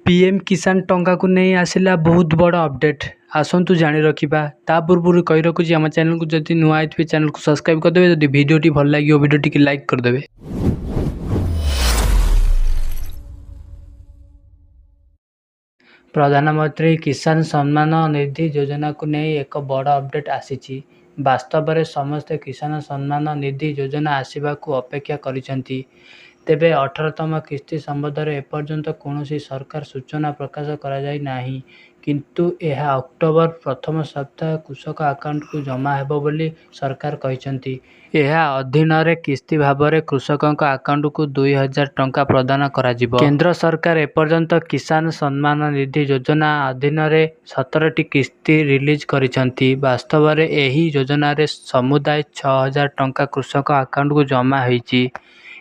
PM କିଷାନ ଟଙ୍କାକୁ ନେଇ ଆସିଲା ବହୁତ ବଡ଼ ଅପଡ଼େଟ୍। ଆସନ୍ତୁ ଜାଣି ରଖିବା। ତା ପୂର୍ବରୁ କହି ରଖୁଛି, ଆମ ଚ୍ୟାନେଲକୁ ଯଦି ନୂଆ ହେଇଥିବେ, ଚ୍ୟାନେଲକୁ ସବସ୍କ୍ରାଇବ୍ କରିଦେବେ। ଯଦି ଭିଡ଼ିଓଟି ଭଲ ଲାଗିବ, ଭିଡ଼ିଓଟିକି ଲାଇକ୍ କରିଦେବେ। ପ୍ରଧାନମନ୍ତ୍ରୀ କିଷାନ ସମ୍ମାନ ନିଧି ଯୋଜନାକୁ ନେଇ ଏକ ବଡ଼ ଅପଡେଟ୍ ଆସିଛି। ବାସ୍ତବରେ ସମସ୍ତେ କିଷାନ ସମ୍ମାନ ନିଧି ଯୋଜନା ଆସିବାକୁ ଅପେକ୍ଷା କରିଛନ୍ତି। ତେବେ 18ତମ କିସ୍ତି ସମ୍ବନ୍ଧରେ ଏପର୍ଯ୍ୟନ୍ତ କୌଣସି ସରକାର ସୂଚନା ପ୍ରକାଶ କରାଯାଇ ନାହିଁ। କିନ୍ତୁ ଏହା ଅକ୍ଟୋବର ପ୍ରଥମ ସପ୍ତାହ କୃଷକ ଆକାଉଣ୍ଟକୁ ଜମା ହେବ ବୋଲି ସରକାର କହିଛନ୍ତି। ଏହା ଅଧୀନରେ କିସ୍ତି ଭାବରେ କୃଷକଙ୍କ ଆକାଉଣ୍ଟକୁ 2000 ଟଙ୍କା ପ୍ରଦାନ କରାଯିବ। କେନ୍ଦ୍ର ସରକାର ଏପର୍ଯ୍ୟନ୍ତ କିଷାନ ସମ୍ମାନ ନିଧି ଯୋଜନା ଅଧୀନରେ 17ଟି କିସ୍ତି ରିଲିଜ କରିଛନ୍ତି। ବାସ୍ତବରେ ଏହି ଯୋଜନାରେ ସମୁଦାୟ 6000 ଟଙ୍କା କୃଷକ ଆକାଉଣ୍ଟକୁ ଜମା ହୋଇଛି।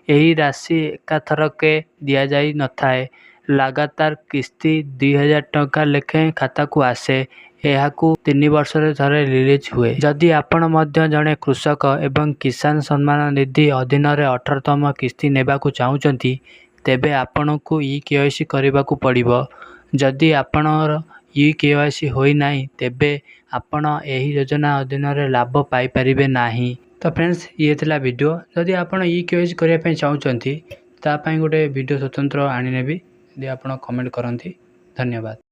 ଏହି ରାଶି ଏକାଥରକେ ଦିଆଯାଇ ନଥାଏ। ଲଗାତାର କିସ୍ତି 2000 ଟଙ୍କା ଲେଖାଏଁ ଖାତାକୁ ଆସେ। ଏହାକୁ ତିନି ବର୍ଷରେ ଥରେ ରିଲିଜ ହୁଏ। ଯଦି ଆପଣ ମଧ୍ୟ ଜଣେ କୃଷକ ଏବଂ କିଷାନ ସମ୍ମାନ ନିଧି ଅଧୀନରେ 18ତମ କିସ୍ତି ନେବାକୁ ଚାହୁଁଛନ୍ତି, ତେବେ ଆପଣଙ୍କୁ ଇ-କେୱାଇସି କରିବାକୁ ପଡିବ। ଯଦି ଆପଣର ଇ-କେୱାଇସି ହୋଇନାହିଁ ତେବେ ଆପଣ ଏହି ଯୋଜନା ଅଧୀନରେ ଲାଭ ପାଇପାରିବେ ନାହିଁ। ତ ଫ୍ରେଣ୍ଡସ୍, ଇଏ ଥିଲା ଭିଡ଼ିଓ। ଯଦି ଆପଣ ଇ-କେୱାଇସି କରିବା ପାଇଁ ଚାହୁଁଛନ୍ତି, ତା ପାଇଁ ଗୋଟେ ଭିଡ଼ିଓ ସ୍ୱତନ୍ତ୍ର ଆଣିନେବି, ଯଦି ଆପଣ କମେଣ୍ଟ କରନ୍ତି। ଧନ୍ୟବାଦ।